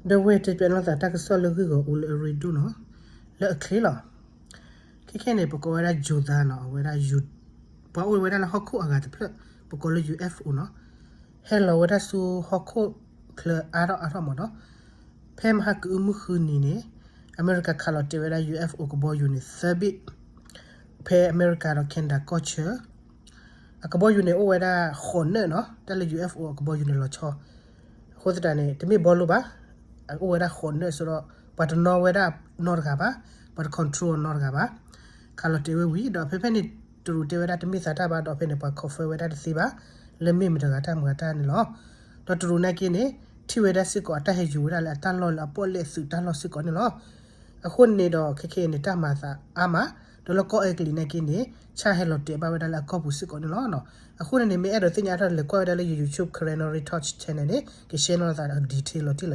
ဒီပုၢ်ဝဲၢ် တဲပၠးနီၢ်သးတၢ်ကစီၣ်လၢဂ့ၢ်ဂီၤအူလၢအရ့ဒိၣ်နီၤ, လၢအချ့လီၤ. ခဲခဲန့ၣ် ပကိးဝဲဒၣ် Jodha နီၤ, အဝဲဒၣ် ပှၤအိၣ်ဝဲဒၣ်လၢဟီၣ်ခိၣ်အဂၤတဖျၢၣ် ပကိးလၢ UFO နီၤ, ဟဲလီၤဝဲဒၣ်ဆူဟီၣ်ခိၣ်ချၢအါထီၣ်အါထီၣ်မးနီၤ. ဖဲမဟါကအုမုၢ်ဃုနံၤန့ၣ် အမဲရကၤခးလီၤတဲာ်ဝဲဒၣ် UFO ကဘီယူၤန့ၣ်သၢဘ့ၣ် ဖဲအမဲရကၤဒီး Canada ကီၢ်ဆၢ အကဘီယူၤန့ၣ်အိၣ်ဝဲဒၣ်ဃိးနၢၣ်နီၤ, တၢ်လၢ UFO အကဘီယူၤန့ၣ်လီၤဆီ. အဃိသတးန့ၣ် တမ့ၢ်ဘီလိဘၣ်, အအိၣ်ဝဲဒၣ်ဃိးနၢၣ်ဆိဒီး ပှၤတနီၣ်ဝဲဒၣ်နီတဂၤဘၣ်, ပှၤတ control နီတဂၤဘၣ်. ခးလီၤတဲာ်ဝဲဝံၤဒီး ဖဲဖဲန့ၣ် တရူးတဲဝဲဒၣ်တမ့ၢ်သးတၢ်ဘၣ်ဒီး ဖဲန့ၣ် ပှၤ confirm ဝဲဒၣ်တသ့ဘၣ် လၢမ့ၢ်မတၤတဂၤတၢ်မတၤတၢ်န့ၣ်လီၤ. ဒီးတရူးနာ်က့န့ၣ် ထံၣ်ဝဲဒၣ်စ့ၢ်ကီးအတၢ်ဟဲယူၤဝဲဒၣ်လၢအတၢ်လီၢ်လၢအပီၣ်လဲၣ်သုးတၢ်လီၢ်စ့ၢ်ကီးန့ၣ်လီၤ. အဃိန့ၣ်ဒီး ခဲခဲအံၤန့ၣ် တၢ်မၤသးအါမး, ဒီးလၢကီၢ်အဲကလံးနာ်က့န့ၣ် ဆၣ်ဟဲလီၤတဲာ်ဘၣ်ဝဲဒၣ်လၢအကီၢ်ပူၤစ့ၢ်ကီးန့ၣ်လီၤ. အဃိန့ၣ်န့ၣ် မ့ၢ်အဲၣ်ဒိးသ့ၣ်ညါအါထီၣ်လဲၤကွၢ်ဝဲဒၣ်လၢယ YouTube Karen Knowledge Talk channel န့ၣ် က share နီၢ်သးဒီး detail လီၤတံၢ်လီၤ